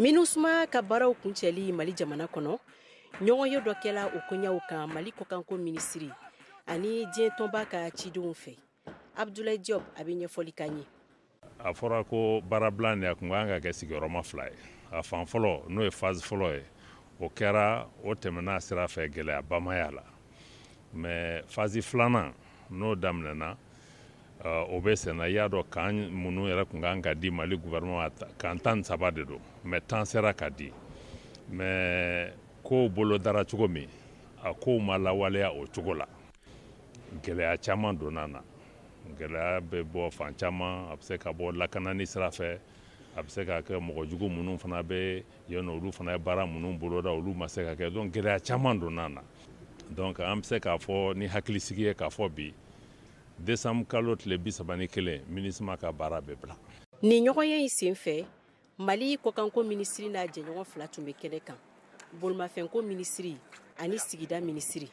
MINUSMA ka baaraw kuncɛli Mali jamana kɔnɔ, ɲɔgɔnye dɔ kɛla o koɲɛw kan Mali kɔkanko minisiri ani diɲɛ tɔnba ka cidenw fɛ. Abdoulaye Diop a bɛ ɲɛfɔli k'an ye. A fɔra ko baarabila nin a kun kan ka kɛ sigiyɔrɔma fila ye. A fan fɔlɔ, n'o ye phase fɔlɔ ye, o kɛra, o tɛmɛna sira fɛ, gɛlɛyaba ma y'a la. Mais phase filanan, n'o daminɛna, o bɛ senna. I y'a dɔn, camp minnu yɛrɛ kun kan ka di Mali gouvernement, camp 13 de don, mais 10 sera ka di. Mais kow bolo dara cogo min, a kow ma lawaleya o cogo la. Gɛlɛya caman donna na. Gɛlɛya bɛ bɔ fan caman. A bɛ se ka bɔ lakanani sira fɛ, a bɛ se ka kɛ mɔgɔ jugu minnu fana bɛ yen nɔ, olu fana ye baara minnu boloda, olu ma se ka kɛ. Donc gɛlɛya caman donna na. Donc an bɛ se k'a fɔ ni hakilisigi ye k'a fɔ bi, décembre kalo tile 31, MINUSMA ka baara bɛ bila. Nin ɲɔgɔnye in sen fɛ, Mali kɔkanko minisiri n'a jɛɲɔgɔn fila tun bɛ kɛnɛ kan, bolimafɛnko minisiri ani sigida minisiri.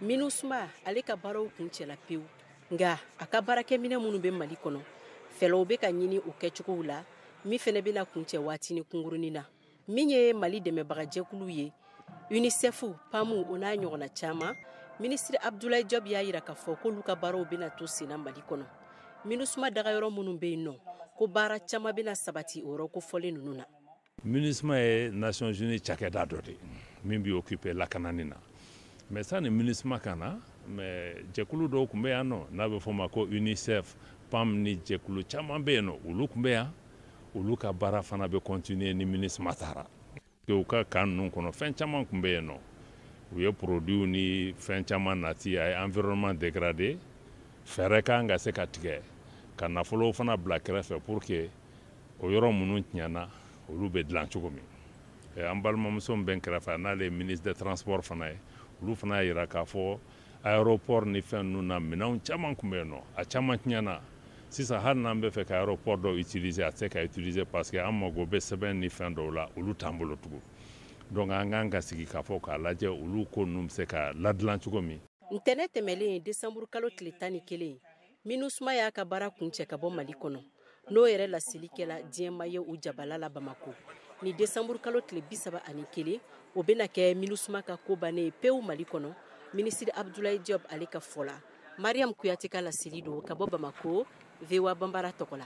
MINUSMA ale ka baaraw kuncɛla pewu, nka a ka baarakɛminɛ minnu bɛ Mali kɔnɔ, fɛlɛw bɛ ka ɲini o kɛcogow la, min fɛnɛ bɛna kuncɛ waatinin kunkurunin na. Min ye Mali dɛmɛbagajɛkulu ye, UNICEF, PAM, o n'a ɲɔgɔnna caman, minisiri Abdoulaye Diop y'a jira k'a fɔ k'olu ka baaraw bɛna to senna Mali kɔnɔ. MINUSMA dagayɔrɔ minnu bɛ yen nɔ, ko baara caman bɛna sabati o yɔrɔ kofɔlen ninnu na. MINUSMA ye Nations Unies cakɛda dɔ de ye min bɛ occupé lakanani na. Mais sani MINUSMA ka na, mais jɛkulu dɔw tun bɛ yan nɔ, n'a bɛ fɔ o ma ko UNICEF, PAM, ni jɛkulu caman bɛ yen nɔ, olu tun bɛ yan. Olu ka baara fana bɛ continuer ni MINUSMA taara. U ka camp ninnu kɔnɔ, fɛn caman tun bɛ yen nɔ. U ye produits ni fɛn caman nati, a ye environnement dégradé. Fɛɛrɛ kan ka se ka tigɛ ka nafolo fana bila kɛrɛfɛ pour que o yɔrɔ minnu tiɲɛna, olu bɛ dilan cogo min. An balimamuso min bɛ n kɛrɛfɛ, n'ale ye ministre des Transports fana ye, olu fana y'a jira k'a fɔ aéroport ni fɛn ninnu na, minɛnw caman tun bɛ yen nɔ, a caman tiɲɛna. Sisan, hali n'an bɛ fɛ ka aéroport dɔw utiliser, a tɛ se ka utiliser, parce que an mago bɛ sɛbɛn ni fɛn dɔw la, olu t'an bolo tugun. Donc an kan ka sigi k'a fɔ k'a lajɛ olu ko ninnu bɛ se ka ladilan cogo min. Ntɛnɛn tɛmɛlen, desanburu kalo tile 11, MINUSMA y'a ka baara kuncɛ ka bɔ Mali kɔnɔ, n'o yɛrɛ laseli kɛla diɲɛma ye u jabala la Bamako. Ni desanburu kalo tile 31, o bɛna kɛ MINUSMA ka ko bannen ye pewu Mali kɔnɔ, minisiri Abdoulaye Diop ale ka fɔ la. Mariam Kuyate ka laseli don ka bɔ Bamako, VOA Banbara tɔgɔ la.